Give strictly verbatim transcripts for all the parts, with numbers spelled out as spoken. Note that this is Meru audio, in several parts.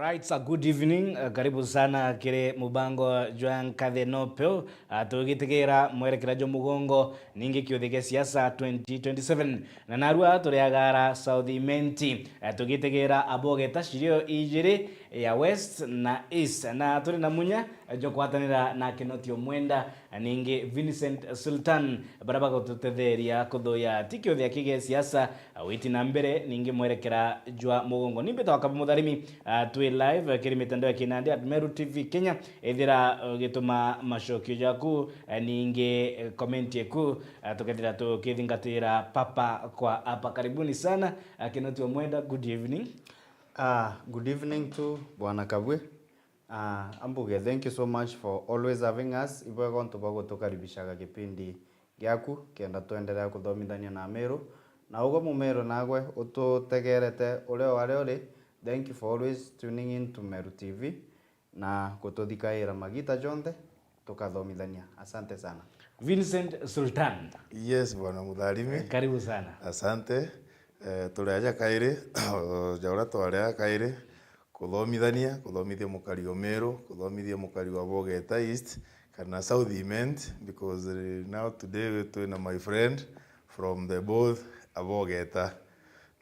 Right, so good evening. Uh, karibu sana kiri mubango jwa Nkathe Nopeo. Uh, tugitigira mwerekera jwa mugongo ningi kiuthi gia siasa twenty twenty-seven. Na narua turiagara South Imenti. Uh, tugitigira abogeta cirio ijiri ya West na East. Na turi na munya jwa kwatanira na Kinoti Omwenda, na ningi Vincent Sultan, baria bagututetheria kuthuya ti kiuthi aki gia siasa, witi na mbere, ningi mwerekera jwa mugongo. Ni mbitagwa Kabi Mutharimi, ah, twi live kiri mitandao ya kinandi at Meru T V Kenya. Ethira ugituma macokio jaku, eh, ningi, eh, comment eku, ah, tukethira tukithingatira papa kwa hapa. Karibuni sana, ah, Kinoti Omwenda, good evening. Ah, good evening to Bwana Kabwe. Ah, ambuge, thank you so much for always having us. Ibwega ontu bwa gutukaribishaga kipindi giaku, kenda twenderea kuthomithania na Meru. Na ugwe Mumeru nagwe ututegerete uria wari uri, thank you for always tuning in to Meru T V na gututhikaira magita jonthe tukathomithania. Asante sana. Vincent Sultan. Yes, Bwana Mutharimi. Karibu sana. Asante. Eh, turi aja kairi, o ja uria twari a kairi, kuthomithania, kuthomithia mukari o Meru, kuthomithia mukari wa Bogeta East, kana South Imenti, because, eh, now today twina my friend from the both a Bogeta.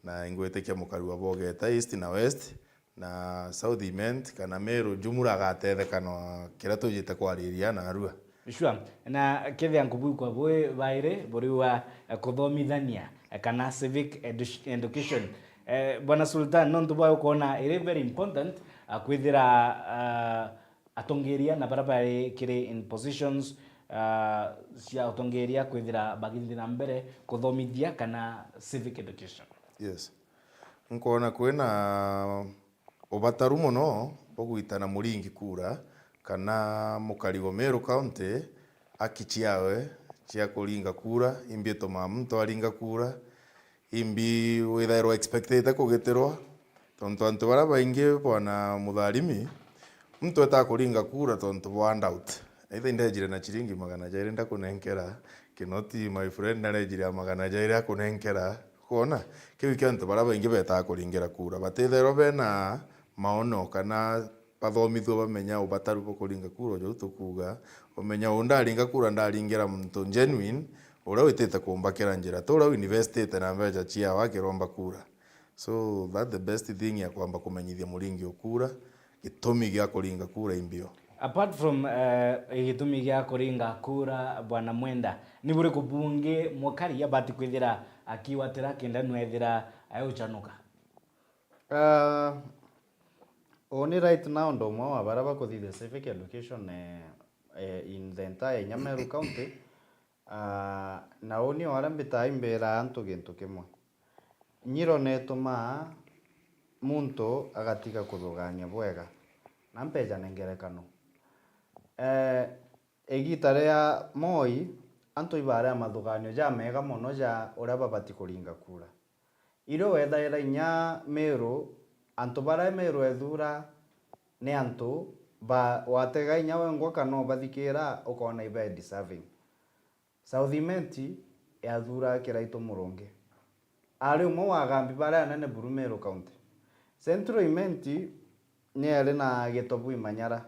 Na ingwitikia mukari wa Bogeta East na West, na South Imenti, kana Meru jumla agatetheka na kiria tujite kwariria narua. Sure. Na kethia nkubui kwa bwi bairi, buri wa, eh, kuthomithania, eh, kana civic edu-, education. Eh, Bwana Sultan, nontu bwa ukona iri very important, ah, kwithira, ah, atongeria na baria bari kiri in positions, ah, cia utongeria kwithira bagithi na mbere kuthomithia kana civic education. Yes. Nkona kwina ubataru mono bwa gwitana muringi kura, kana mukari wa Meru County aki ciawe cia kuringa kura, imbi itumaa muntu aringa kura, imbi withairwa expectete kugitirwa, tontu antu baria baingi, Bwana Mutharimi, muntu etaa kuringa kura tontu bwa handout. Either indejire na ciringi magana jairi ndakunenkera, Kinoti, my friend, narejire ya magana jairi akunenkera. Kwona, kiu kio antu baria baingi betaa kuringira kura. Batithairwa bena maono kana bathomithua bamenya ubataru bwa kuringa kura, ujou tukuuga, umenya uu ndaringa kura ndaringira muntu genuine, uria witite kumbakira njira, ti uria winvestite na mbeca ciawe akiromba kura. So, that the best thing ya kwamba kumenyithia muringi o kura, gitumi gia kuringa kura imbio. Apart from, eh, gitumi gia kuringa kura, Bwana Mwenda, ni buriku bungi mukari abati kwithira akiwatira kenda nwethira aeuchanuka? Ah, uni right now ndo umwe wa baria bakuthithia civic education, eh, eh, in the entire Nyameru County. Ah, na uni o aria mbitaa imbiraa antu gintu kimwe. Nyiro netumaa muntu agatiga kuthugania bwega. Na mpeja na ngerekano. Eh, igita ria Moi, antu ibaari a mathuganio jamega mono ja uria babati kuringa kura. Irio wethaira inya Meru, antu baria Meru ethuura ni antu ba, watega inya wengwa kana ubathikira, ukoona ibe deserving. South Imenti yathuura Kiraitu Murungi. Aari umwe wa agambi baria anene buru Meru County. Central Imenti ni eeri na Gitobu Imanyara.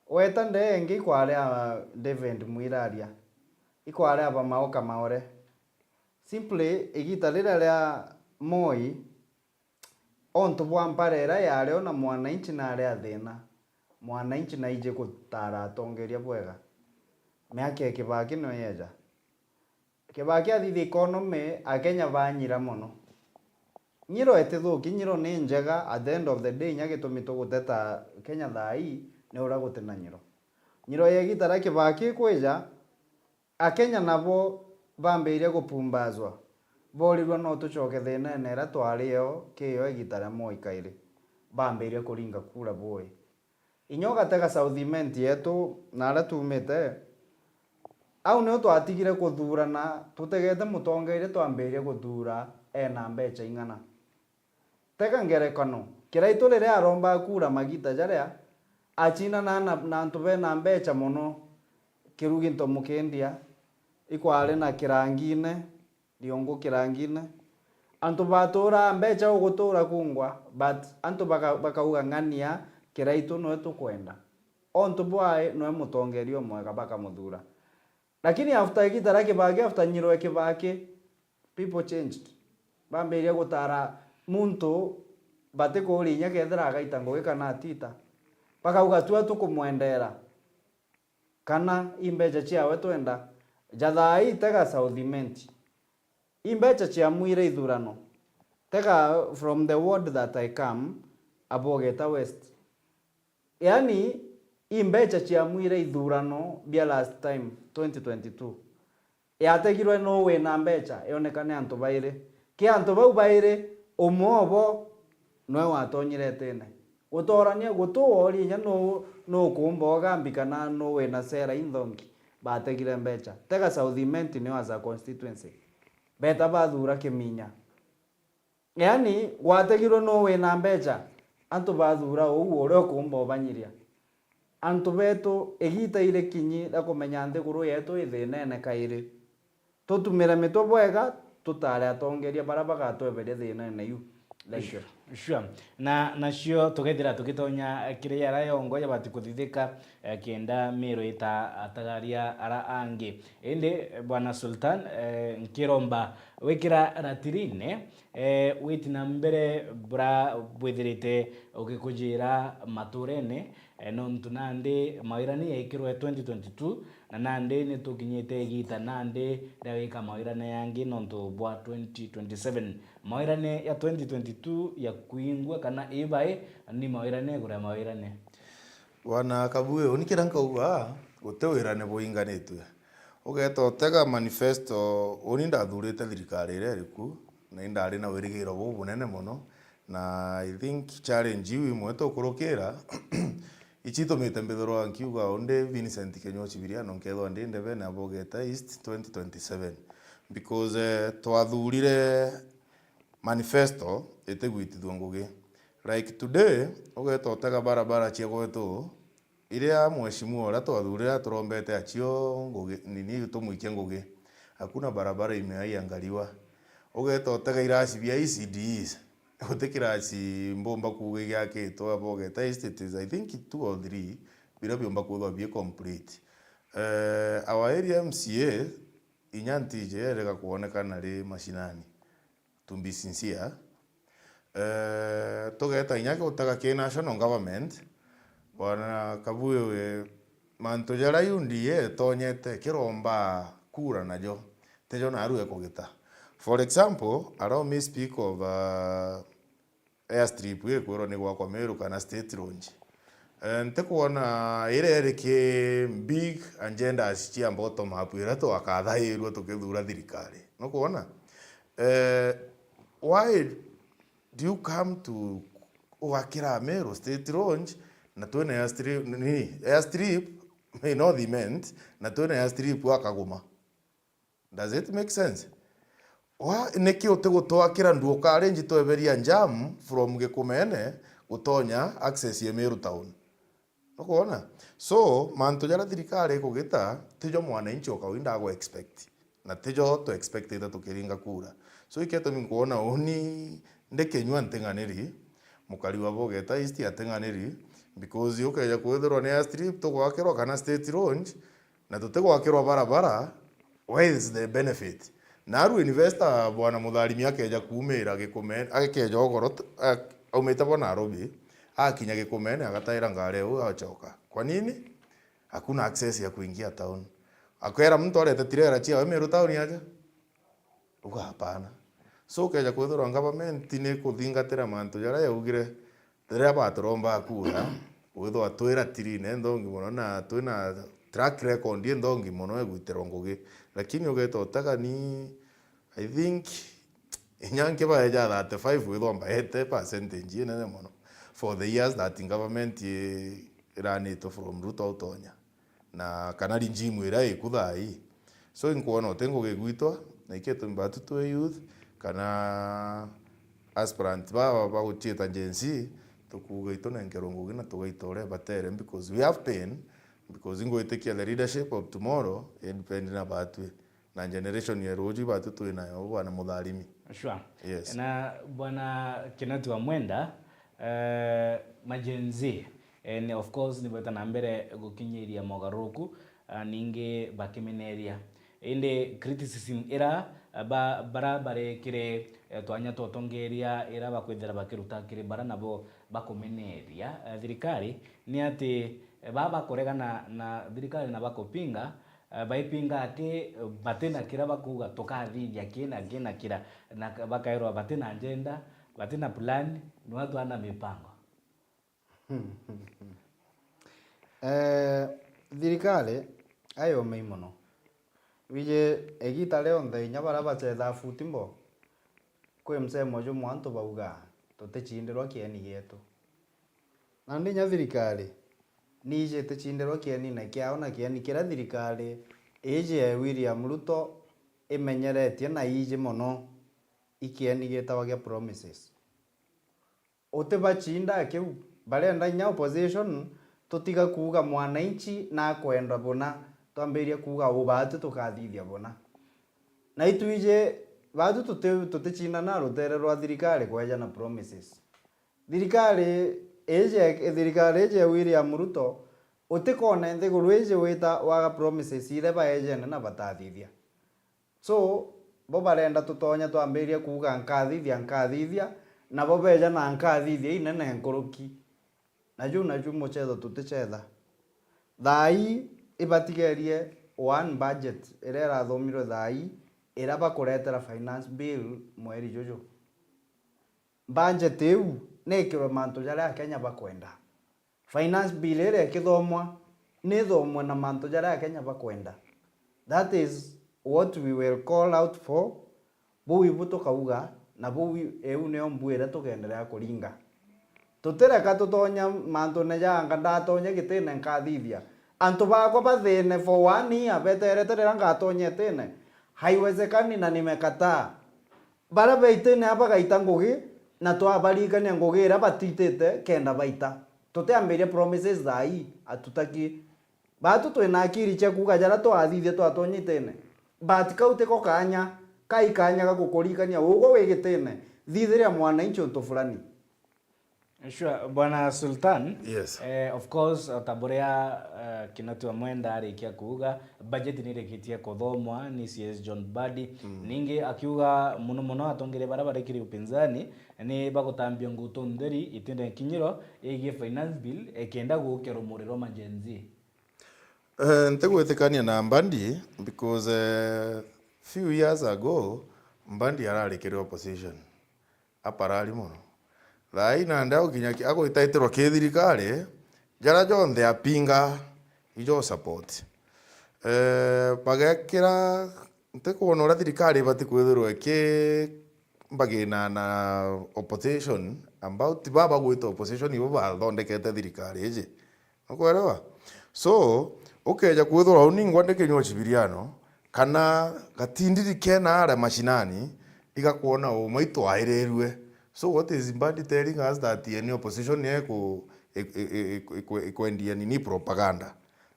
Weta ndee ingi ikwari a David Mwiraria, ikwari a ba Maoka Maore. Simply, igita riria ria Moi, ontu bwa mpara iria yaari o na mwananchi naari a thiina, mwananchi naiji gutaara atongeria bwega. Miaka ya Kibaki nio yeeja. Kibaki athithia economy, Akenya baanyira mono. Nyiro itithuki, Nyiro ni njega, at the end of the day, inya gitumi tuguteta Kenya thaa ii ni uria guti na Nyiro. Nyiro ya igita ria Kibaki ikwija, Akenya nabo bambiirie gupumbazwa, boorirua no tucoke thiinene iria twari yo kiyo igita ria Moi kairi, bambiirie kuringa kura bui. Inya ugatega South Imenti yetu na aria tuumite, au nio twatigire kuthuurana, tutegete mutongeria twambiirie kuthuura ena mbecha ing'ana. Tega ngerekano, Kiraitu riria arombaga kura magita jaria, acindanaa na, na antu bena mbecha mono, Kirugi Ntomukindia, ikwari na Kirangine, Riungu Kirangine, Antu baturaa mbecha ugutura kungwa, but antu baka-, bakauga ng'ania Kiraitu nwe tukwenda. Ontu bwae nwe mutongeria umwega bakamuthura. Lakini after igita ria Kibaki, after nyirwe Kibaki, people changed. Bambiria gutara muntu batikuuria inya kethira agaita ngugi kana atita. Bakauga tua tukumwendera. Kana i mbecha ciawe twenda. Ja thaa ii tega South Imenti. I mbecha ciamwire ithurano. Tega from the ward that I come, Abogeta West. Yaani, i mbecha ciamwire ithurano bia last time, twenty twenty-two. Yategirwe nuu wina mbecha, yonekane antu bairi. Ki antu bau bairi, umwe obo nwe watonyire itine. Gutorania, gutu wooria inya nuu, nuu kuumba ugambi kana nuu wina sera inthongi, bategire mbecha. Tega South Imenti nio as a constituency. Beta bathura Kiminya. Yaani, gwategirwe nuu wina mbecha, antu bathura uu uria ukuumba ubanyiria. Antu betu, igita irikinyi ria kumenya nthiguru yetu i thinene kairi. Tutumire mitwe bwega, tutare atongeria baria bagatweberia thinene iu. Thank you. Sure, sure. Na, nacio tugethira tugitonya kiri aria yongo yabati kuthithika, eh, kenda Miru ita atagaria ara angi. Indi, eh, Bwana Sultan, eh, nkiromba wikira ratirine, eh, witi na mbere bura bwithirite ugikujira maturene, eh, nontu nandi mawira ni yaikirwe twenty twenty-two, na nandi ni tukinyite igita nandi ria gwika mawirane yangi nontu bwa twenty twenty-seven. Mawirane ya twenty twenty-two ya kwingwa kana ibai ni mawirane iguru ya mawirane? Bwana Kabue, uni kiria nkauga, guti wirane bwinganitue. Ugeeta utega manifesto, uni ndathurite thirikari iria iriku, na indari na wirigiro bubunene mono, na I think challenge iu imwe tukurukira, ici itumite mbithirwa nkiuga undi Vincent Kenyua Chibiriano, nkethwa ndi ndebene ya Bogeta East twenty twenty-seven. Because, eh, twathurire manifesto itigwitithua ngugi. Like today, ugeeta utega barabara cia gwetu, iria mheshimiwa uria twathurire aturombete acio ngugi, nini tumwikie ngugi. Hakuna barabara imeiangaliwa. Ugeeta utega irasi bia E C Ds. Guti kirasi mbumba kuuga igiakitwe Bogeta East, it is, I think, two or three biria biumba kwithwa bi complete. Eh, our area M C A, inya ntiji erega kwonekana ri mashinani. To be sincere. Eh, tugeeta inya gutega ki national government, Bwana Kabue, mantu jaria U D A itonyete kiromba kura najo, tijo naru ekugita. For example, allow me speak of, uh, airstrip ikwirwa ni gwakwa Meru kana state launch. Eh, ntikwona iria iri ki big agendas cia bottom up iria twakathairua tukithura thirikari. Nukwona? Eh, why do you come to ugakira Meru state launch na twina airstrip, ni, airstrip, may not meant, na twina airstrip akaguma? Does it make sense? Wa, niki utigutwakira nduka arinji tweberia jam from Gikumene gutonya access ya Meru town? Nukwona? So, mantu jaria thirikari ikugita, tijo mwananchi o kawaida agu expect. Na tijo tu expectite tukiringa kura. So, iketumi nkwona uni ndi Kenyua nting'aniri, mukari wa Bogeta East ating'aniri, because ukeja kwithirwa ni airstrip tugwakirwa kana state launch, na tutigwakirwa barabara, where is the benefit? Naru investor, Bwana Mutharimi, akeja kuumira Gikumene, akeja ugoro t-, a-, aumite bo Nairobi, akinya Gikumene, agataira ngari au, acoka. Kwa nini? Hakuna access ya kuingia town. Akera mtu arete tirera ciawe Meru town aja? Uga hapana. So, ukeja kwithirwa government ni kuthingatira mantu jaria yaugire, riria baturomba kura, withwa twi ratirine nthongi mono na twina track record inthongi mono ya gwitirwa ngugi. Lakini ugeeta utega ni, I think, inya nkibaeja thirty-five withwa mbaete percentage inene mono for the years that government i-, iranitwe from Ruto utonya. Na kana regime iria iku thaa ii. So, inkwona uti ngugi igwitwa, na ikio itumi batu twi youth, kana aspirant baba baguchiita Gen Z, tukuuga itunenkerwe ngugi na tugaita uria ibatere, because we have pain, because ingwitikia the leadership of tomorrow idepend na batwi, na generation ya ruuju batu twi nayo, bwana Mutharimi. Sure. Yes. Na bwana Kinoti wa Mwenda, eh, ma Gen Z, eh, ni, of course, nibeta na mbere gukinyiria mogaruruku, ah, ningi bakimeneria. Indi criticism ira, eh, ba, bara barekire, eh, twanya twa utongeria ira bakwithira bakiruta kiri bara nabo bakumeneria, eh, thirikari, ni ati, eh, baa bakuregana na thirikari na bakupinga, eh, baipinga aki, eh, batina kira bakuuga tukathithia kina, kina kira, na ka-, bakairwa batina njenda, batina plan, ni watu ana mipango. Eh, thirikari ayomei mono. Wiji igita rionthe inya baria bacethaa futimbo, kwi msemo jumwe antu baugaa, tuticindirwa kieni gietu. Nandi inya thirikari niiji iticindirwa kienine kiao, na kieni kiria thirikari iiji ya William Ruto imenyeretie na iiji mono i kieni gitawa gia promises. Utibacindaa kiu, barenda inya opposition tutiga kuuga mwananchi nakwenda buna, twambirie kuuga uu baatu tukathithia buna. Na itwiji baatu tuti-, tuticindanaa rutere rwa thirikari kweja na promises. Thirikari iji, thirikari iji ya William Ruto, utikone nthiguru iji wita waga promises iria baejene na batathithia. So, bo barenda tutonye twambirie kuuga nkathithia, nkathithia, nabo beja na nkathithia inene nkuruki. Na juu naju mucetho tuticetha. Thaa ii ibatigerie one budget iria irathomirwe thaa ii, iria bakuretera finance bill mweri juju. Budget iu neekirwe mantu jaria Akenya bakwenda. Finance bill iria ikithomwa, nithomwe na mantu jaria Akenya bakwenda. That is what we will call out for. Buu ibu tukauga, na buu i-, iu nio mbu iria tukenderea kuringa. Tutireka tutonya mantune ja anga ndatonya gitine nkathithia. Antu bakwa bathine for one year beterete riria ngatonya itine. Haiwezekani na nimekataa. Baria baitine aa bagaita ngugi, na twabaririkania ngugi iria batitite kenda baita. Tutiambiria promises thaa ii, hatutaki. Baatu twina akiri cia kuuga jaria twathithia twatonya itine. But kau tiko kaanya, kai kaanya ga gukuririkania ugwe wi gitine, thithiria mwananchi untu fulani. Sure, Bwana Sultan. Yes. Eh, of course, o ta buria, eh, Kinoti wa Mwenda arikia kuuga, budget ni irikitie kuthomwa ni C S John Mbadi. Ningi akiuga muno muno atongeria baria barikiri upinzani ni bagutambia ngutu ntheri itine nkinyiro igie finance bill, eh, kenda guukia rumuri rwa ma Gen Z. Eh, ntigwitikania na Mbadi because, eh, few years ago Mbadi arari kiri opposition. Aparari mono. Thaa ii nandi agukinya ki-, agwitaitirwa ki thirikari, jaria jonthe apinga, ijo support. Eh, bagekira, ntikwona uria thirikari ibati kwithirwa iki mbagina na opposition, about baba gwita opposition ibo bathondekete thirikari iji. Nukwelewa? So, ukeja kwithirwa uni ngwa ndikinywa cibiriano, kana gatindiri kena aria mashinani, igakwona uma itwairirue. So, what is Mbadi telling us that any opposition ni iku-, iku-, iku-, iku-, ikwendia nini propaganda?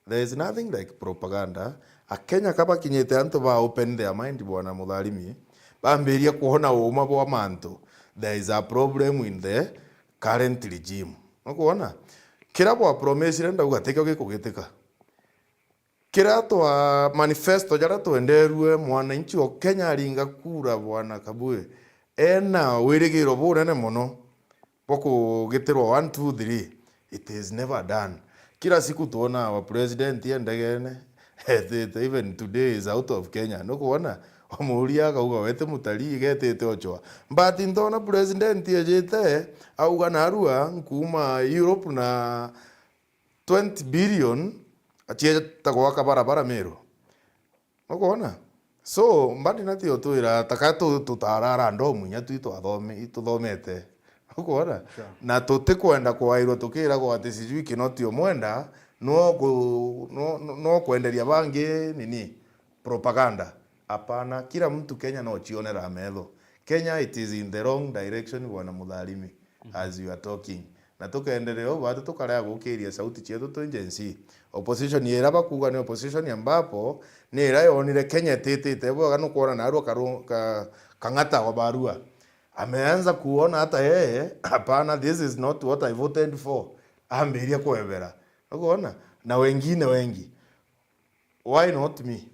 There is nothing like propaganda. Akenya ka bakinyite antu ba open their mind, Bwana Mutharimi, bambiria kwona uma bwa mantu, there is a problem in the current regime. Nukwona? Kira bwa promisire ndauga tikio gikugitika. Kira twa manifesto jaria twenderue mwananchi o Kenya aringa kura, Bwana Kabue, ena wirigiro bunene mono bwa kugitirwa one, two, three. It is never done. Kila siku twona our president e ndegene, etite, even today is out of Kenya. Nukwona? Omuria akauga, "Wete mutarii, getite ochwa." But ntona president ejite, auga, "Narua nkuuma Europe na twenty billion achieta gwaka barabara Meru." Nukwona? So, Mbadi natio twira, taka tu-, tutaarara ndomu inya twi twathome-, ituthomete. Nukwona? Sure. Na tutikwenda kwairwa tukiragwa ati sijui Kinoti o Mwenda no ku-, no, no, no kwenderia bangi nini? Propaganda. Hapana, kila mtu Kenya no chionera metho. Kenya, it is in the wrong direction, Bwana Mutharimi, as you are talking. Na tukenderea uu, batu tukarega gukiria sauti cietu twi Gen Z. Opposition ira bakuuga ni opposition ambapo ni ira yonire Kenya ititite bwega, nukwona narua karu-, ka-, Kang'ata wa barua. Ameanza kuona hata yeye, hapana, this is not what I voted for. Ambiria kuebera. Ukoona? Na wengine wengi. Why not me?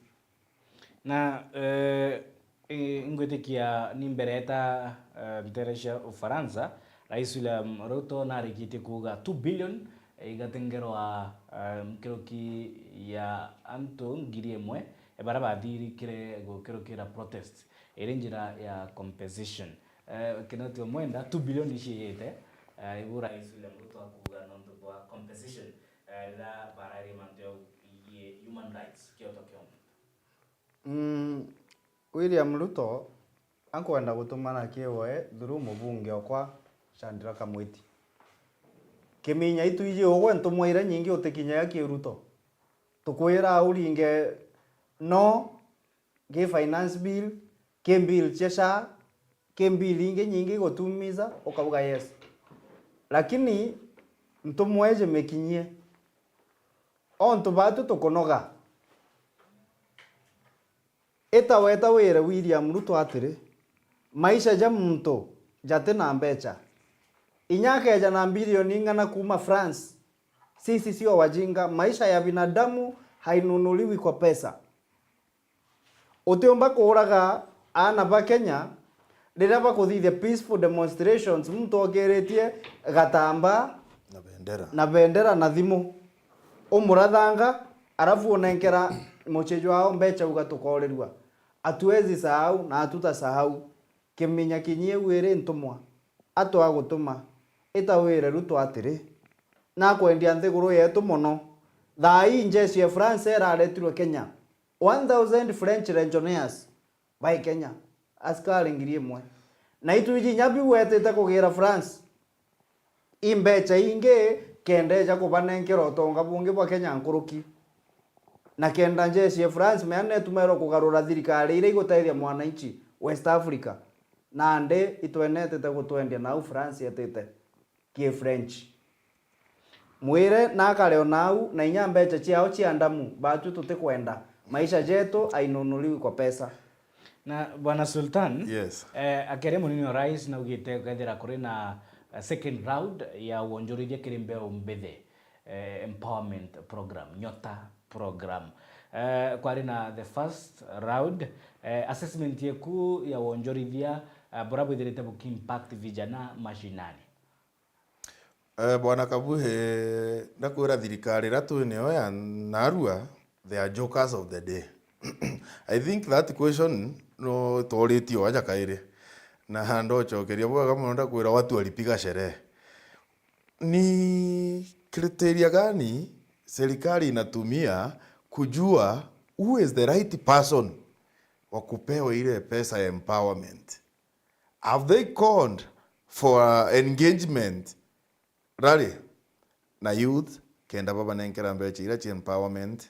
Na, eh, i-, ingwitikia ni mbere eta, eh, ntere cia Ufaransa, Rais William Ruto narikitie kuuga two billion, eh, igatengerwa, eh, nkiruki ya antu ngiri imwe, eh, baria bathirikire gukirukira protest iri njira ya compensation. Eh, Kinoti Omwenda, two billion iciyite, eh, ibu Rais William Ruto akuuga nontu bwa compensation, eh, riria barari mantu ya ugie human rights, kioto kionthe. Mm, William Ruto ankwenda gutumana kiwe through mubunge okwa Chandra Kamwiti. Kiminya itwiji ugwe ntumwa iria nyingi utikinyaga ki Ruto. Tukwira uringe no ki finance bill, ki bill cia SHA, ki bill ingi nyingi igutumiza, ukauga yes. Lakini ntumwa iji mikinyie. Ontu batu tukunoga. Ita weta wire William Ruto atiri, maisha ja muntu jati na mbecha. Inya akeja na mbilioni ing'ana kuuma France, sisi sio wajinga, maisha ya binadamu hainunuliwi kwa pesa. Utiumba kuuraga aana ba Kenya riria bakuthithia peaceful demonstrations, muntu okiritie gatamba na bendera, na bendera na thimu, umurathanga, arafu unenkera mucii jwao mbecha, uga tukoorerua. Hatuwezi sahau na hatutasahau. Kiminya kinyie wiri ntumwa, atwa gutuma, ita wire Ruto atiri, nakwendia nthiguru yetu mono. Thaa ii njeshi ya France iraretirwe Kenya. One thousand French legionnaires bai Kenya, askari ngiri imwe. Na itwiji inya biu wetite kugira France, i mbecha ingi kenda eja kubanenkera utonga bungi bwa Kenya nkuruki. Na kenda njeshi ya France mea netumairwa kugarura thirikari iria igutethia mwananchi West Africa. Nandi itwenetete gutwendia nau France etite ki French. Mwire nakare o nau, na inya mbecha ciao cia ndamu, batu tutikwenda. Maisha jetu ainunuliwi kwa pesa. Na Bwana Sultan, yes, eh, akere munini wa rais naugite ukethira kuri na, eh, second round ya wonjorithia kiri mbeu mbithi, eh, empowerment program, Nyota program. Eh, kwari na the first round, eh, assessment yeku ya wonjorithia, eh, bura bwithirite buki impact vijana mashinani? Eh, Bwana Kabuhe, ndakwira thirikari iria twi nayo ya narua, they are jokers of the day. I think that question no tooritio aja kairi. Na ndocokeria bwega mono, ndakwira watu walipiga sherehe. Ni criteria gani serikali inatumia kujua who is the right person wa kupewa ile pesa ya empowerment? Have they called for, uh, engagement rally na youth kenda babanenkera mbecha iria cia empowerment?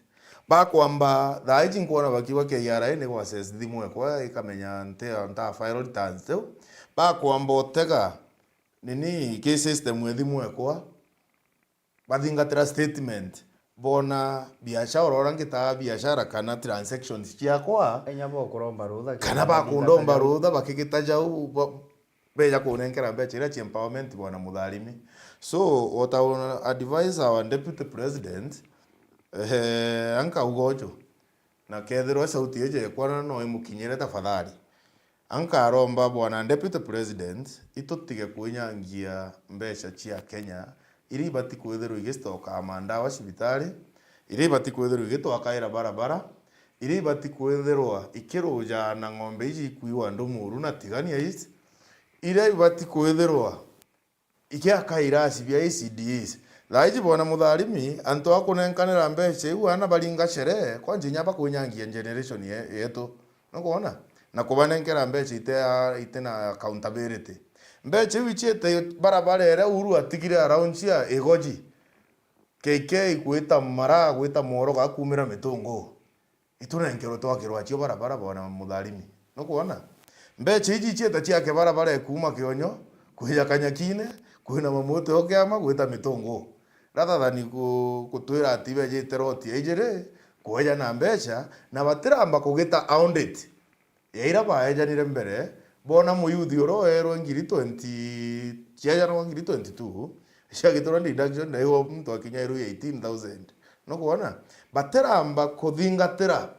Bakwamba thaa iji nkwona bakiuga K R A ni gwa access thimu ekwa ikamenya nte, nta file returns tiu. Bakwamba utega nini ki system e thimu ekwa. Bathingatira statement, bona biashara, urora ngitaga biashara kana transactions ciakwa, inya bokuromba rutha, kana bakundomba rutha bakigita jau, ba-, beja kunenkera mbecha iria cia empowerment, bwana Mutharimi. So, what I wanna advise our deputy president, eh, ankauga uju, na kethirwa sauti iji ekwa no imukinyire, tafadhali. Ankaromba bwana Deputy President, itutige kwinyangia mbeca cia Kenya, iria ibati kwithirwa igicitokaa mandawa cibitari, iria ibati kwithirwa igitwakaira barabara, iria ibati kwithirwa ikirujaa na ng'ombe iji ikuiwa Ndumuru na Tigania East, iria ibati kwithirwa ikiaka irasi bia A C D Es. Thaa iji bwana Mutharimi, antu a kunenkanira mbeca iu ana baringa sherehe, kwanja inya bakwinyangia generation ye-, yetu. Nukwona? Na kubanenkera mbeca ite ya, ite na accountability. Mbeca iu iciite barabara iria Uhuru atigire around cia Igoji. K K gwita Mara, gwita Mworoga akumira Mitungu. Itunenkerwe twakirwa acio barabara bwana Mutharimi. Nukwona? Mbeca iji iciete ciake barabara ekuuma Kionyo, kwija Kanyakine, kwina Mamuti o Kiama, gwita Mitungu. Rather than ku-, kutwira ati bejite roti ya ijiri, kweja na mbeca, na batiramba kugita audit ya iria baejanire mbere, Bona muyuthi uria oerwe ngiri twenty, ciajanwa ngiri twenty-two, ciagitwa deduction na igo muntu akinya iru eighteen thousand. Nukwona? Batiramba kuthingatira.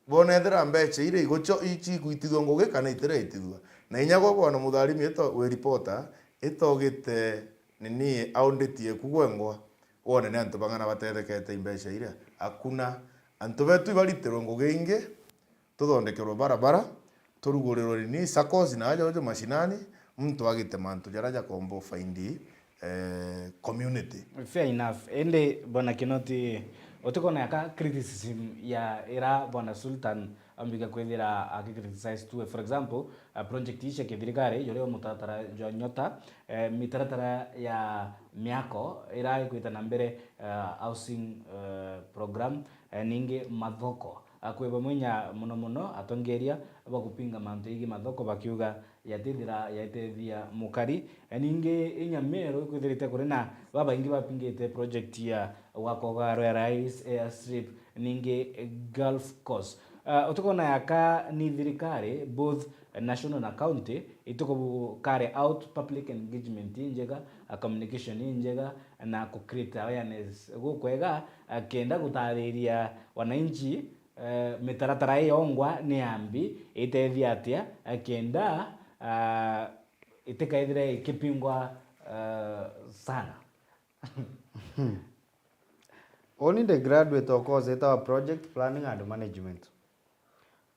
Bona ethira mbeca iria igucho ichi ikuitithua ngugi kana itiraitithua. Na inya gwe bona mutharimi ito-, wi reporter, itogite nini audit yeku gwengwa, wone ni antu bang'ana batethekete i mbeca iria. Hakuna. Antu betu ibaritirwe ngugi ingi, tuthondekerwe barabara, turugurirwe nini, saccos na aja uju mashinani, muntu agite mantu jaria jakomba ufaindi, eh, community. Fair enough. Indi bona Kinoti, utikona yaka criticism ya ira bona Sultan ambika kwithira aki criticize tu. For example, a project ici ya kithirikari, juria mutaratara jwa Nyota, eh, mitaratara ya miako ira ikwita na mbere, eh, housing, eh, program, eh, ningi mathoko. Akwi bamwe nya mono mono atongeria bagupinga mantu igi mathoko bakiuga yatithira yaitethia mukari. E, ningi inya Meru ikwithirite kuri na babaingi bapingite project ya gwaka ugaro ya rais, airstrip, ningi golf course. Ah, utukona yaka ni thirikari, both national na county, ituku carry out public engagement injega, a communication injega, na ku create awareness gukwega, a, kenda gutariria wananchi, eh, mitaratara ii yongwa ni ya mbi, itethia atia, a, kenda, a, itikaithire ikipingwa, eh, sana. Uni ndi graduate o course itawa Project Planning and Management.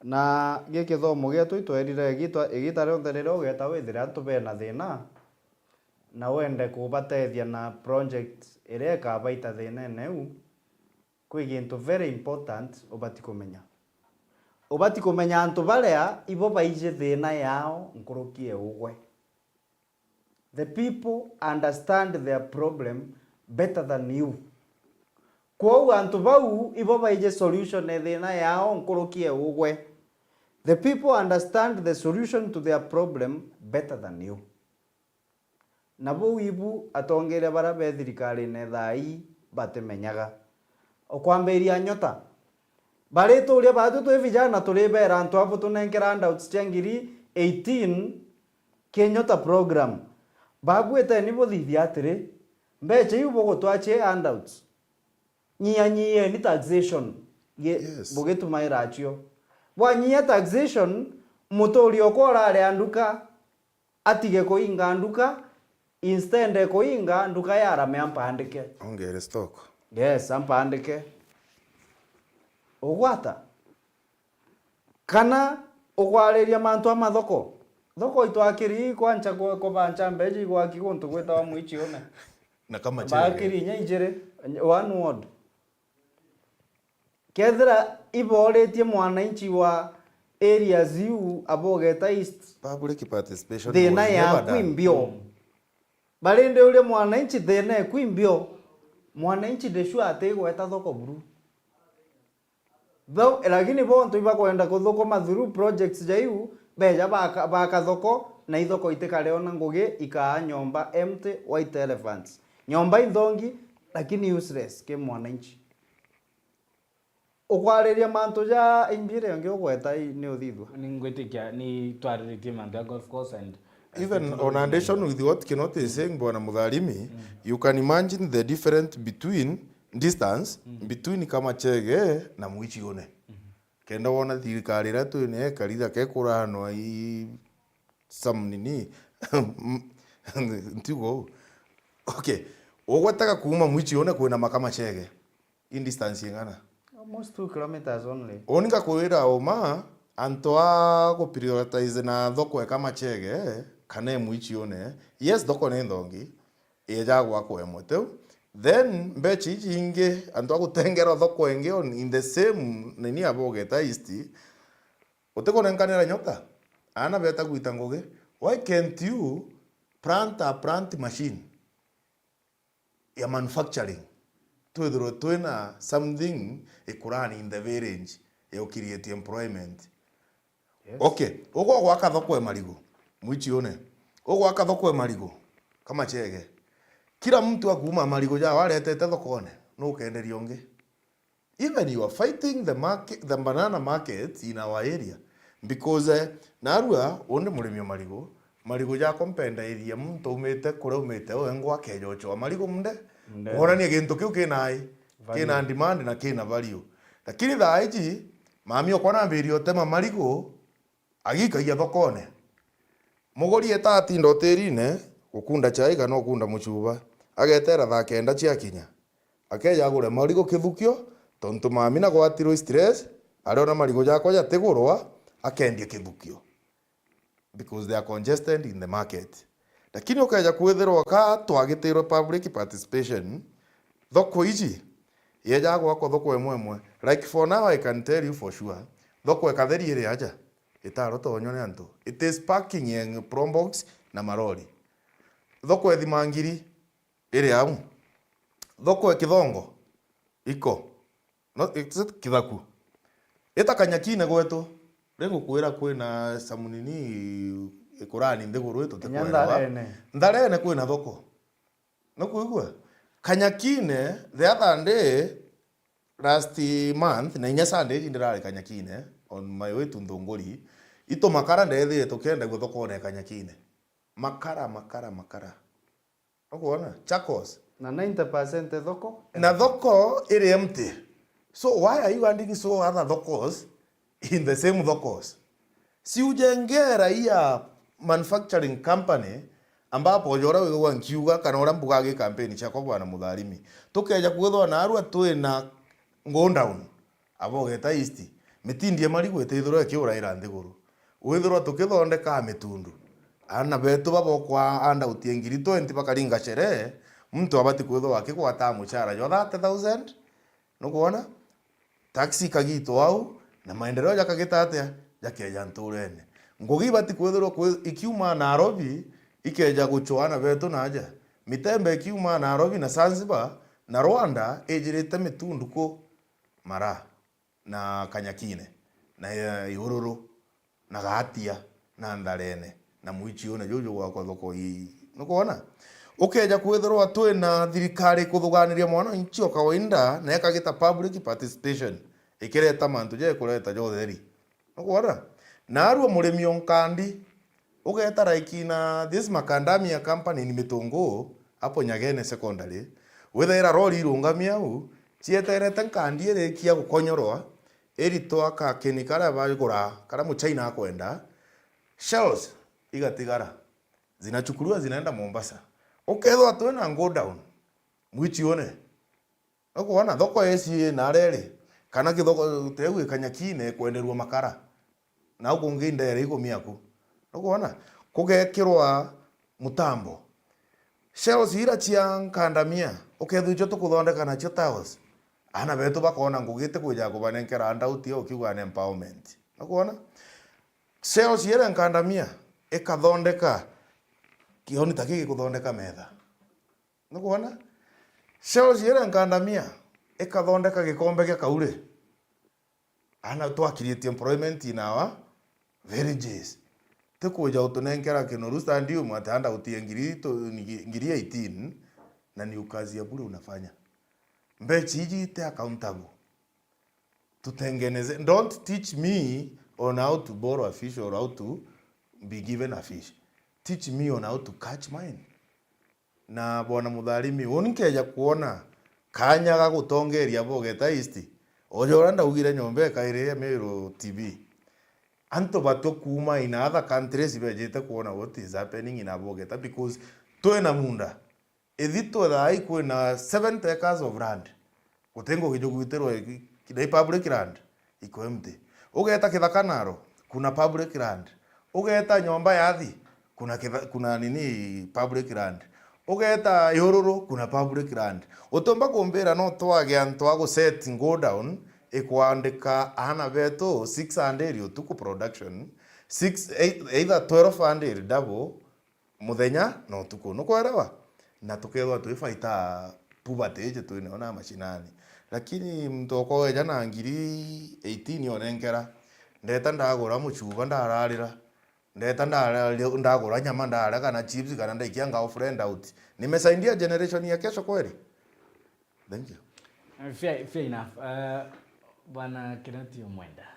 Na gi kithomo gietu itwerire igita, igita rionthe riria ugeta withire antu bena thina, na wende kubatethia na project iria ikabaita thinene iu, kwi gintu very important ubati kumenya. Ubati kumenya antu baria ibo baiji thina yao nkuruki ya ugwe. The people understand their problem better than you. Kwou antu bau ibo baiji solution e thina yao nkuruki e ugwe. The people understand the solution to their problem better than you. Na buu ibu atongeria baria be thirikarine thaa ii batimenyaga. Ukwambiria Nyota, barituria baatu twi vijana turibera antu abu tunenkera handouts cia ngiri eighteen ki Nyota program. Babuiteni buthithia atiri, mbeca iu bugutwachia handouts, nyianyieni taxation gi-, Yes. bugitumaira acio. Bwanyia taxation, muturi okwa urari a nduka, atige kuinga nduka, instead e kuinga nduka ya arame ampandike. Ongere stock. Yes, ampandike. Ugwata? Kana ukwariria mantu a mathoko? Thoko itwakiri kwancha ku-, kubancha mbeji igwaki guntu gwitawa Mwichiune. Na kama chege. Bakiri inya ijiri, one ward. Kethira iboretie mwananchi wa areas iu Abogeta East, Public participation thina was never yaku done. Imbio. Mm. Bari ndi uria mwananchi thina eku imbio, mwananchi ndeshu atigweta thoko buru. Though, lakini bontu ibakwenda kuthukuma through projects ja iu, beja baka, baka thoko, na ithoko itikare ona ngugi, ikaa nyomba empty, white elephants. Nyomba inthongi, lakini useless ki mwananchi. Ukwariria mantu ja imbire ngi ugweta i-, ni uthithua. Ni ngwitikia, ni twariritie mantu ya golf course and, uh, Even state on addition with what Kinoti is saying, Bwana Mutharimi, Mm. you can imagine the difference between, distance, Mm. between Kamachege na Mwichiune. Mm-hmm. Kenda wona thirikari iria twine ikaritha kekuranwa i some nini. Ntigo. Okay. Ugwetaga kuuma Mwichiune kwina Makamachege. In distance ing'ana? Almost two kilometers only. Uni ngakwira uma, antu a guprioritize na thoko e Kamachege, kana e Mwichiune, yes, thoko ni nthongi, ija gwakwa imwe tiu. Then, mbecha iji ingi, antu a gutengera thoko ingi on, in the same nini Abogeta East, utikunenkanira Nyota? Aana beta gwita ngugi. Why can't you plant a plant machine ya manufacturing, twithirwe twina something ikurani in the village ya create employment. Yes. Okay, ugwa gwaka thoko e Marigu, Mwichiune. Ugwaka thoko e Marigu, Kamachege. Kila mtu akuuma Marigu jao aretete thokone, nukenderia ungi. Even you are fighting the market, the banana market in our area. Because, eh, narua, undi murimi o marigu, marigu jakwa mpendairia muntu umite kuria umite, we ngwa akeja uchoa marigu munde, Munde. Kwonania gintu kiu kina ai, Value. Kina demand na kina value. Lakini thaa iji, mami okwa nambirie utema marigu, agikagia thokone. Muguri eta atinda utirine, gukunda chai kana ukunda muchuba, agetera thaa kenda ciakinya, akeja agure marigu kithukio, tontu mami nagwatirwe stress, ariona marigu jakwa jatigurwa, akendia kithukio. Because they are congested in the market. Lakini ukeja kwithirwa ka twagitirwe public participation, thoko iji, yeja gwakwa thoko imwe imwe. Like for now, I can tell you for sure, thoko ikatheri iri aja, itarotonywa ni antu. It is parking ya probox na marori. Thoko ithima ngiri iri au. Thoko e Kithongo, iko. No, it's it Kithaku. Ita Kanyakine gwetu. Ri ngukwira kwina samunini ikurani nthiguru itu. Inya tikwelewa. Ntharene. Ntharene kwina thoko. Nukwigua? Kanyakine, the other day, last month, na inya Sunday iji ndirari Kanyakine, on my way to Nthunguri, itu makara ndethire tukiendagua thokone ya Kanyakine. Makara, makara, makara. Ukwona? Chakos. Na ninety percent e thoko? Na thoko iri empty. So why are you adding so other thokos in the same thokos? Si ujengee raia manufacturing company, ambapo uja uria wigagua nkiuga kana uria mbugaga gi campaign ciakwa bwana Mutharimi. Tukeja kwithwa narua twina godown. Abo ugeta East, mitindi ya marigu itithirwa ikiuraira nthiguru. Withirwa tukithondeka mitundu. Aana betu babokwa handouti ya ngiri twenty bakaringa sherehe, muntu abati kwithirwa akigwata muchara jwa thirty thousand. Nukwona? Taxi ikagitwa au, na maendeleo jakagita atia? Jakeja nturene. Ngugi ibati kwithirwa kwi-, ikiuma Nairobi, ikeja guchwa aana betu naja. Mitembe ikiuma Nairobi na Zanzibar na Rwanda ijirite mitundu ku? Mara, na Kanyakine, na, eh, Ihururu, na Gatia, na Ntharene, na Mwichiune, juju gwakwa thoko ii. Nukwona? Ukeja kwithirwa twina thirikari ikuthuganiria mwananchi o kawaida, na ikagita public participation, ikireta mantu ja ikureta ja utheri. Nukwona? Narua murimi o nkandi, ugeta like na this macadamia company ni Mitunguu, hapo Nyagene Secondary, withaira rori irungami au, cieterete nkandi irikia gukonyorwa, iritwa kakini karia bagura, karia muchaina akwenda, shells igatigara, zinachukuliwa zinaenda Mombasa. Ukethwa twina godown, Mwichiune. Nukwona thoko eci ina reri, kana kithoko teu ikanyakine kwenderua makara. Na au kungi ndere ikumi aku. Nukwona? Kugekirwa mutambo. Shells ira cia nkandamia, ukethwa icio tukuthondeka nacio tiles. Aana betu bakona ngugi itikwija kubanenkera handouti au ukiuga ni empowerment. Nukwona? Shells ira nkandamia, ikathondeka kioni ta kiki kuthondeka metha. Nukwona? Shells ira nkandamia, ikathondeka gikombe gia kauri. Ana twa create employment in our villages. Ti kuja utunenkera kinoru stadium ati handouti ya ngiri tu-, ngiri eighteen, na ni ukazia bure unafanya. Mbechi iji ite accountable. Tutengeneze. Don't teach me on how to borrow a fish or how to be given a fish. Teach me on how to catch mine. Na bwana Mutharimi, uni nkeja kwona kanya ga gutongeria bogeta East, oja uria ndaugire nyomba ikairi ya Meru T V. Antu batwe kuuma in other countries bejite kwona what is happening in Abogeta, because twina munda. Ithitwe thaai kwina seventy acres of land. Guti ngugi jugwitirwe ki-, ki-, public land, iko empty. Ugeta Kithaka Naro, kuna public land. Ugeta nyomba ya athi, kuna kitha-, kuna nini, public land. Ugeta Ihururu, kuna public land. Utiumba kumbira no twage antu a gu set godown, ikwandika aana betu six hundred utuku production, six, ei-, either twelve hundred double, muthenya na utuku. Nukwelewa? Na tukethwa twi fighter poverty iji twinayo na mashinani. Lakini muntu okwa weja na ngiri eighteen onenkera, ndeta ndagura muchuba ndararira, ndeta ndara-, ndagura nyama ndaria kana chips kana ndaikia ngao friend out. Nimesaidia generation ya kesho kweli? Thank you. Uh, fair, fair enough. Uh, Bwana Kinoti Omwenda.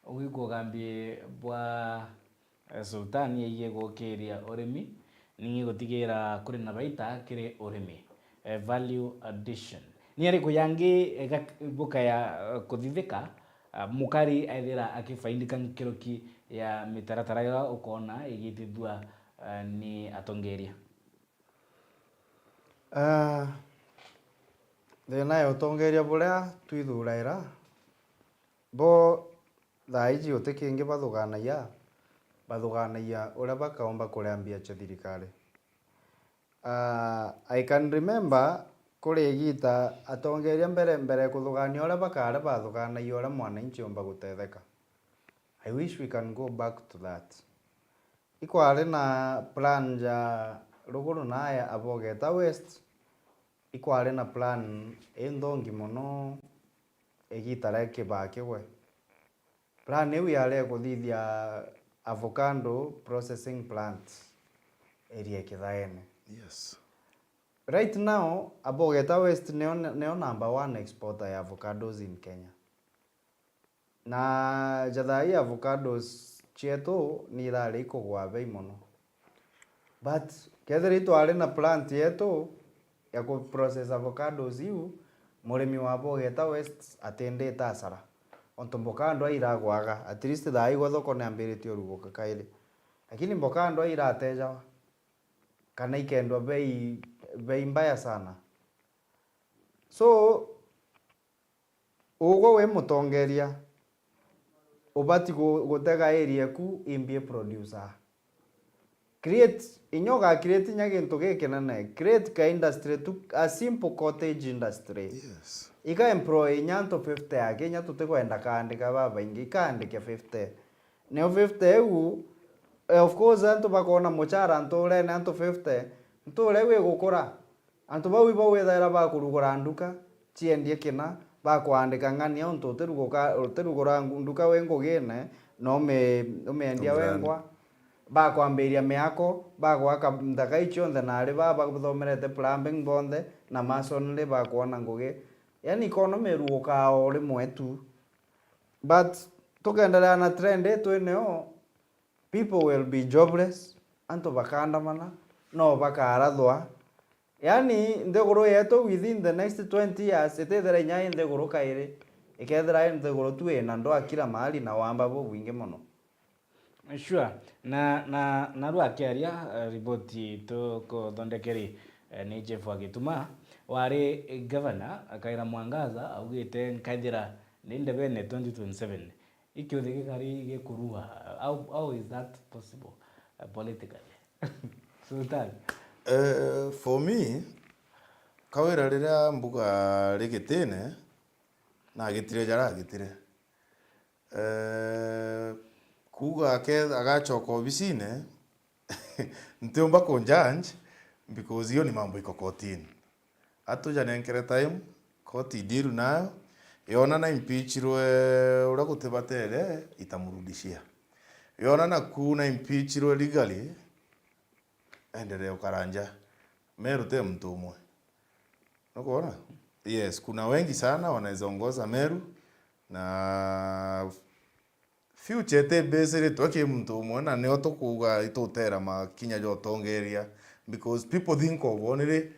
Ugwikua ugambi bwa, eh, Sultan yaiye gukiria urimi, ningi gutigira kuri na baita kiri urimi, eh, value addition. Ni ariku yangi, eh, gak-, bukaya, eh, kuthithika, ah, mukari aithira akifaidika nkiruki ya mitaratara iria ukona igitithua, ah, ni atongeria? Ah, thina ya utongeria buria twithuraira, bo thaa iji uti kingi bathuganagia, bathuganagia uria bakaumba kuria mbia cia thirikari. Ah, I can remember kuri igita atongeria mbere, mbere kuthugania uria bakari bathuganagia uria mwananchi umba gutetheka. I wish we can go back to that. Ikwari na plan ja ruguru na ya Abogeta West, ikwari na plan inthongi mono igita ria Kibaki we. Plan iu yari ya kuthithia avocado processing plant area Kithaene. Yes. Right now, Abogeta West nio, nio number one exporter ya avocados in Kenya. Na ja thaa ii avocados cietu ni irari ikugwa bei mono. But kethira itwari na plant yetu ya ku process avocados iu, murimi wa Bogeta West atindite asara. Ontu mboka ndwa iragwaga, at least thaa igwe thoko ni ambiritie uruguka kairi. Lakini mboka ndwa iratejawa, kana ikendwa bei, bei mbaya sana. So, ugwe wi mutongeria, ubati gu-, gutega area eku imbi producer. Create, inya uga create inya gintu gikinene. Create ka industry tu, a simple cottage industry. Yes. Ika employ inya antu fifty aki, inya tutikwenda kaandika babaingi, ikaandike fifty. Nio fifty iu, eh, of course, antu bakona muchara nturene, antu fifty, nture iu igukura. Antu bau ibo withaira bakurugura nduka ciendie kina, bakwandika ng'ania untu utiruguka-, utirugura ngu-, nduka wi ngugine, na umi-, umiendia wengwa. Bakwambiria miako, bagwaka nthaka icionthe, na ari baa bathomerete plumbing bonthe na masonry bakwona ngugi. Yani economy irugukaa o rimwe tu. But tukendelea na trend ii twineo, people will be jobless, antu bakaandamana, no bakarathwa. Yani, nthiguru yetu within the next twenty years, itithira inya i nthiguru kairi, ikethira i nthiguru tu ina ndwaa kila mahali na wamba bubwingi mono. Sure. Na, na, naru akiaria, eh, riboti tukuthondekeri, eh, ni Jeff wa Gituma, wari governor, akaira Mwangaza, augite, "Nkaithira ni ndebene twenty twenty-seven." Ikiuthi gikari gikurua. How, how is that possible, uh, politically? Sultan. Eh, for me, Kawira riria mbuga ri gitine, nagitire jaria agitire. Eh, kuuga ake-, agacoka obisine, ntiumba ku judge because hiyo ni mambo iko kotini. Atujanenkere time, koti ideal nayo, yona na impeachirwe uria gutibatere, itamurudishia. Yona naku na impeachirwe legally, endelee ukaranja. Meru te muntu umwe. Nukwona? Yes, kuna wengi sana wanaweza ongoza Meru, na future itibisiritwe ki muntu umwe, na nio tukuuga itutera makinya ja utongeria, because people think of only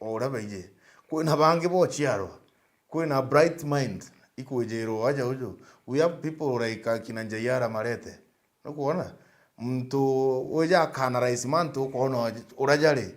o uria baiji. Kwina bangi bociarwa, kwina bright mind ikwijirwa aja uju. We have people like akina Njaiara Marete. Nukwona? Muntu uja akanalise mantu ukoona uria jari.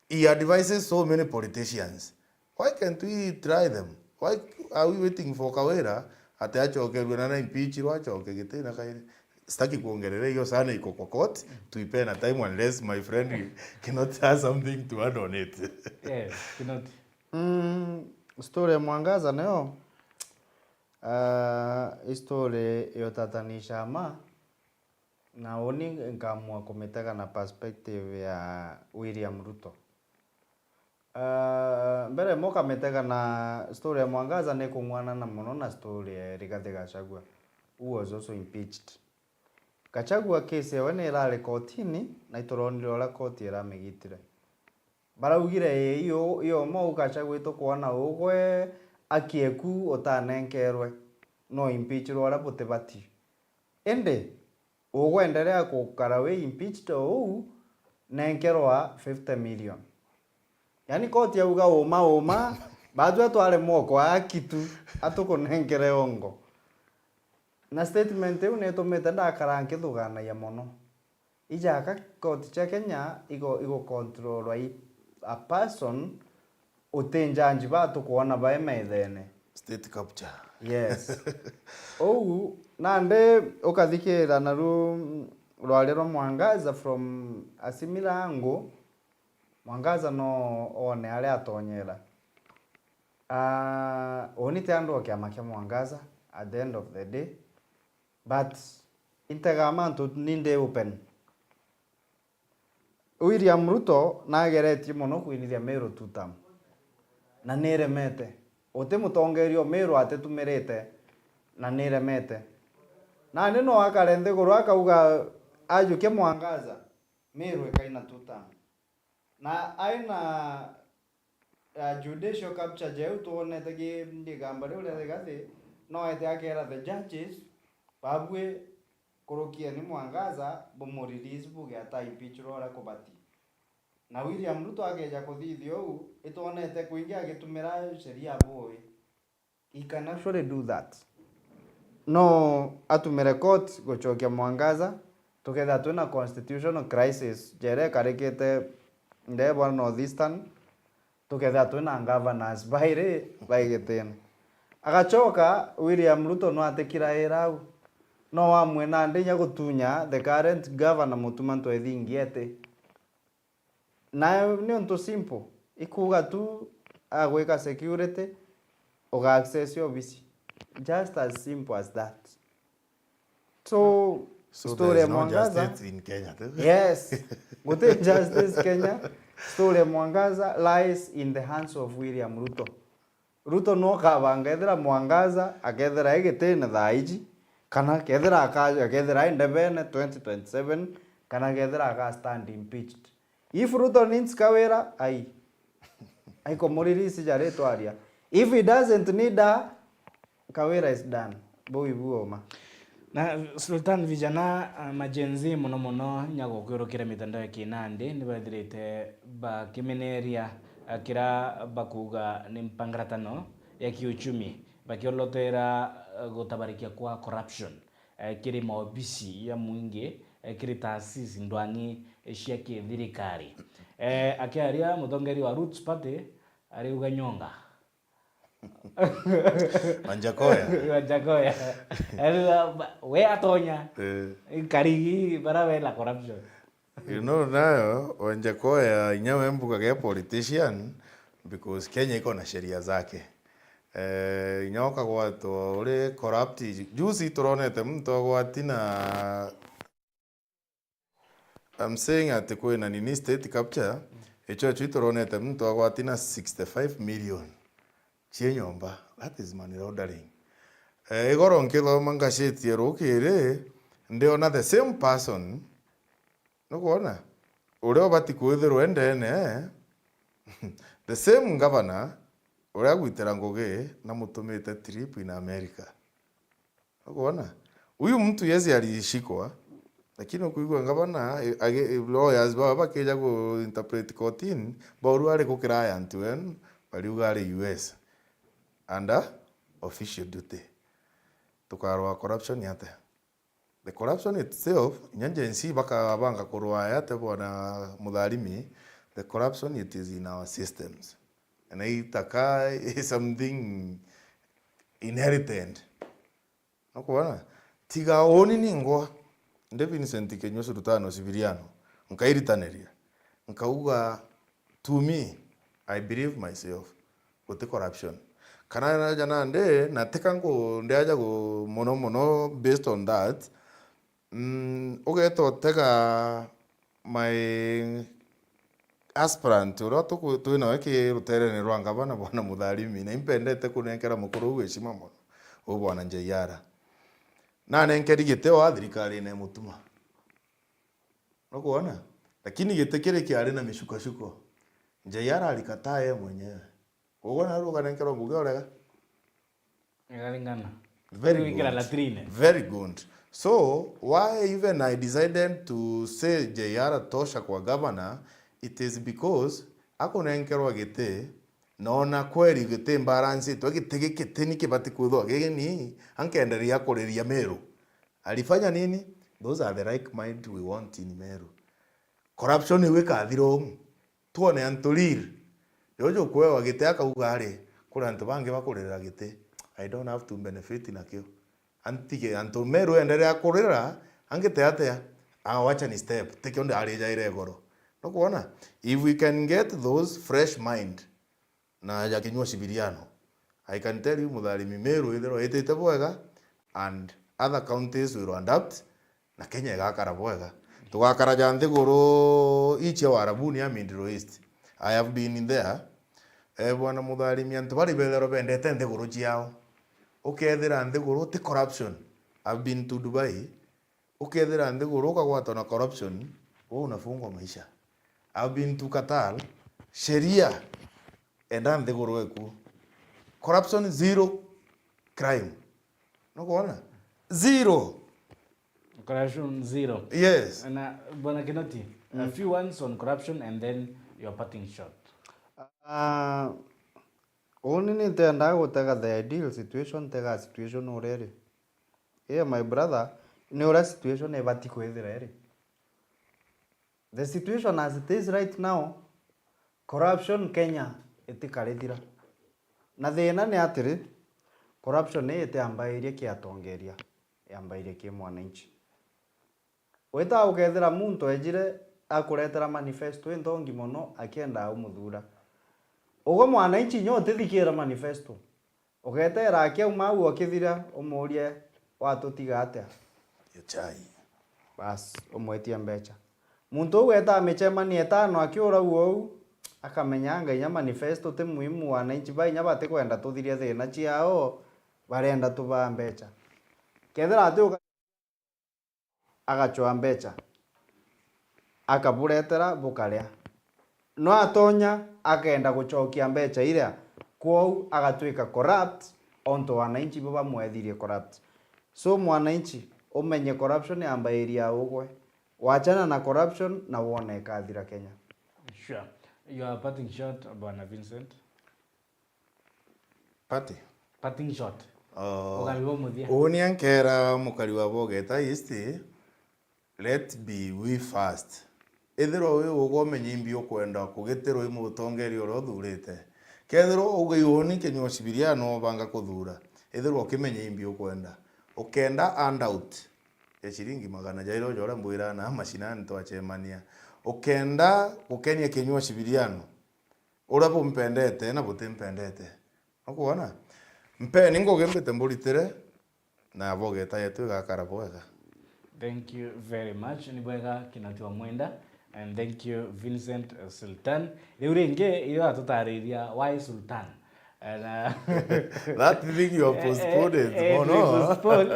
He advises so many politicians. Why can't we try them? Why are we waiting for Kawira ati acokerwe na na impeachirwe acoke gitine kairi? Sitaki kuongerera hiyo sana, iko kwa court. Tuipe na time unless my friend cannot has something to add on it. Yes, cannot. Mm, story ya Mwangaza nayo, ah, i story yotatanisha ma Na uni nkaamua kumitega na perspective ya William Ruto. Ah, mbere mo kamitega na story ya Mwangaza ni kung'wanana mono na story ya Rigathi Gachagua, who was also impeached. Gachagua case yawe ni irari kotini, na ituronire uria koti iramigitire. Baraugire, "Ii, iyo, iyo mo Gachagua itukwona ugwe aki eku utanenkerwe." no impeachirwe uria butibati. Indi ugwenderea gukara wi impeached o uu, nenkerwa fifty million. Yani koti yauga uma uma, batwe tware mwoko akitu, atukunenkere ongo. Na statement iu nitumite ndakara nkithuganagia mono. Ijaka koti cia Kenya igo, igocontrolwa i a person uti njanji ba tukwona bae methene. State capture. Yes. Ou nandi ukathikira naru rwari rwa Mwangaza from a similar angle. Mwangaza no one aria atonyera. Ah, uni ti andu a kiama kia Mwangaza at the end of the day. But intega mantu ni ndi open. William Ruto nageretie mono kwinithia Meru two term. Na niremete. Uti mutongeria o Meru atitumirite, na niremete. Nandi no akare nthiguru akauga ajukia Mwangaza, Meru ikaina two term. Na aina ya judicial capture jeu twonete ki igamba riu ria Rigathi, no ete akera the judges, babui kurukieni Mwangaza, bumu release buge ata impeachirwe uria kubati. Na William Ruto akeja kuthithia uu, itwonete kwingi agitumira sheria bui. He can actually do that. No atumire court gucokia Mwangaza, tukethira twina constitutional crisis, jera ikarikite ndee bwa North Eastern, tukethira twina governors bairi baigitine. Agacoka, William Ruto no atikiraira au. No amwe nandi inya gutunya the current governor Mutuma Ntwethingieti. Nayo ni untu simple. Ikuuga tu agwika security, uga access obisi. Just as simple as that. So, so story there is no Mwangaza, justice in Kenya, tu? Yes. Guti justice Kenya. Story Mwangaza lies in the hands of William Ruto. Ruto no kabanga ethira Mwangaza akethira e gitine thaa iji, kana kethira aka-, akethira e ndebene twenty twenty-seven, kana kethira aka stand impeached. If Ruto needs Kawira, ai. Aikumurelease jari twaria. If he doesn't need her, Kawira is done. Buu ibu uma. Na Sultan, vijana, ah, ma Gen Z mono mono, nya gukwirukira mitandao ya kinandi, ni bethirite bakimeneria, ah, kira bakuuga ni mpangaratano ya kiuchumi, bakiolotera, ah, gutabarikia kwa corruption, eh, kiri maobisi ya mwingi, eh, kiri taasisi ndwang'i cia kithirikari. Eh, akiaria mutongeria wa Roots Party, ariuga nyonga. Wanjakoya. Wanjakoya. Ariuga, ba-, we atonya. Eh. Karigi, bara we na corruption. You know, nayo, Wanjakoya, inya we mbuga ge politician, because Kenya iko na sheria zake. Eh, inya ukagwatwa uri corrupt. Juzi turonete muntu agwati na I'm saying ati kwina nini state capture, icho chu turonete muntu agwati na sixty-five million cie nyomba. That is money laundering. Eh, igoro nkithoma ngaceti ya rukiri, ndiona the same person, nukwona? Uria ubati kwithirwa endene, the same governor uria agwitira ngugi na mutumite trip in America. Ukwona? Huyu mtu yesi alishikwa, lakini ukuigua ngavana, eh, age-, eh, lawyers bao bakija ku interpret kotini, baurua ari gukira antu en, bariuga ari U S under official duty. Tukarwa corruption atia? The corruption itself, inya Gen Z bakabanga kurwaya atia bwana Mutharimi, the corruption it is in our systems. Na itaka is something inherited. Nukwona? Tiga uni ningwa, ndi Vincent Kinyua Sultano Sibiriano, nkairitaniria, nkauga, to me, I believe myself, guti corruption. Kana naja nandi, na tika ngu-, ndiaja gu-, mono mono based on that, mm, ugeta utega my aspirant uria tuku-, twi nawe ki ruterene rwa ngavana, bwana Mutharimi, na impendete kunenkera mukuru uu heshima mono, uu bwana Njeiara. Nanenkeri giti wa thirikarine mutuma. Nukwona? Lakini giti kiri kiari na micukashuko. Njeiara alikataa ye mwenyewe. Uguo nawe ukanenkerwa ngugi urega? Igaringana. Very good. Very good. So, why even I decided to say J R tosha kwa governor, it is because akunenkerwa giti, nona kweri giti mbaransitwe, giti gikitini kibati kwithwa gigini, ankenderia kuriria Meru. Alifanya nini? Those are the like mind we want in Meru. Corruption iu ikathira umu. Twone antu riri. Jojo kwewa giti akauga ari, kuri antu bangi bakuririra giti. I don't have to benefit nakio. Antige antu Meru enderea kurira, angite atia? Ah, wacha ni step. Tikio ndi arijaire igoro. Nukwona? If we can get those fresh mind, na ya kinyua civiliano. I can tell you, Mutharimi, Meru ithirwa itite bwega, and other counties will adapt, na Kenya igakara bwega. Tugakara ja nthiguru icia Warabuni ya Middle East. I have been there. Eh, bwana Mutharimi, antu bari betherwa bendete nthiguru ciao. Ukethira nthiguru ti corruption. I've been to Dubai. Ukethira nthiguru ukagwatwa na corruption, wewe unafungwa maisha. I've been to Qatar, sheria enda nthiguru eku. Corruption zero, crime. Nukwona? Zero. Corruption zero. Yes. Na, Bwana Kinoti, a few words on corruption and then your parting shot. Ah, uni ni ntendaa gutega the ideal situation, tega situation uria iri. Yeah, my brother, ni uria situation ibati kwithira iri. The situation as it is right now, corruption Kenya itikarithira. Na thina ni atiri, corruption ii itiambairie ki atongeria, yambairie ki mwananchi. Wita ukethira muntu ejire akuretera manifesto inthongi mono akienda umuthura. Ugwe mwananchi nyo utithikira manifesto. Ugeteera akiauma au akithira, umuurie, "Watutiga atia?" Yo chai. Bas, umwetie mbecha. Muntu uu eeta micemania itano akiura uu ou, akamenya anga inya manifesto ti muhimu, wananchi ba inya batikwenda tuthirie thina ciao, barenda tubaa mbecha. Kethira ati uga- agacwaa mbecha, akaburetera bukaria. No atonya akenda gucokia mbecha iria, kwou agatwika corrupt, ontu wananchi bo bamwethirie corrupt. So mwananchi, umenye corruption yambairia ugwe. Wachana na corruption na wone ikathira Kenya. Sure. Your parting shot, Bwana Vincent. Party? Parting shot. Oh. Ukari wa muthia. Uni ankera mukari wa Bogeta East, let be we first. Ethirwa wi ugwe umenya imbi ukwenda kugitirwa i mutongeria uria uthurite. Kethirwa ugai uni kinyua cibiria no ubanga kuthura, ethirwa ukimenya imbi ukwenda. Ukenda handout ya ciringi magana jairi uja uria mbwira na mashinani twacemania. Ukenda gukenia kinyua cibiriano, uria bumpendete na butimpendete. Nukwona? Mpeni ngugi mbite mburitire, na Bogeta yetu igakara bwega. Thank you very much. Ni bwega Kinoti wa Mwenda, and thank you Vincent, uh, Sultan. Riu ringi, iyo atutariria why Sultan? And, uh, that thing you have postponed, eh, no? Postpone.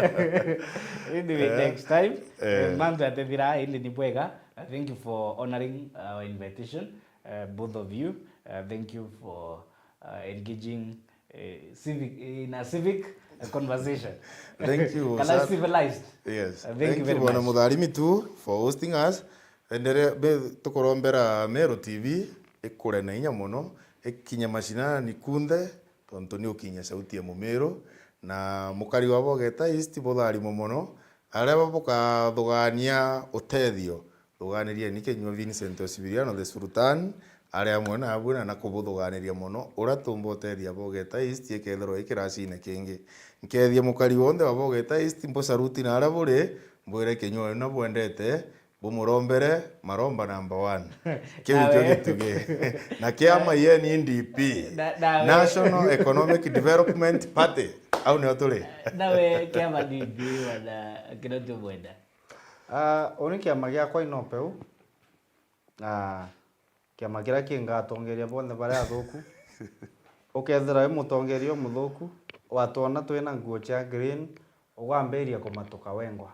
Anyway, eh, next time. Eh. Eh, mantu atethira, indi ni bwega. Uh, thank you for honoring our invitation, uh, both of you. Uh, thank you for, uh, engaging, uh, civic, in a civic, uh, conversation. Thank you, kana sir. Civilized. Yes. Uh, thank you very much. Thank you, Bwana Mutharimi, too, for hosting us. Endelea, be-, tukurombera Meru T V ikure na inya mono, ikinye mashinani kunthe, tontu ni ukinyia sauti ya Mumiru, na mukari wa Bogeta East butharimwe mono, aria bukathugaania utethio, thugaanirieni kinyua Vincent Osibiriano the Sultan, ari amwe naabwe na nakubuthugaaniria mono, uria tuumba utethia Bogeta East ikethirwa i kiracine kingi. Nkethia mukari wonthe wa Bogeta East, mbusaruti na aria buri, mbwire kinyua na bwendete, bumurombere maromba number one. Kiu nikio gitugi. Na kiama yeni N D P, na, nawe National Economic Development Party. Au nio turi. Nawe kiama D P wana Kinoti Mwenda. Ah, uni kiama giakwa inopeu. Ah, kiama kiria kingatongeria bonthe baria athuku. Ukethira wi mutongeria umuthuku, watwona twina nguo cia green, ugwambiria kumatuka wengwa.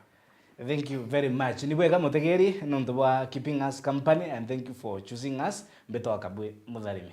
Thank you very much. Ni bwega mutegeri nontu bwa keeping us company, and thank you for choosing us. Mbitwa Kabwe Mutharimi.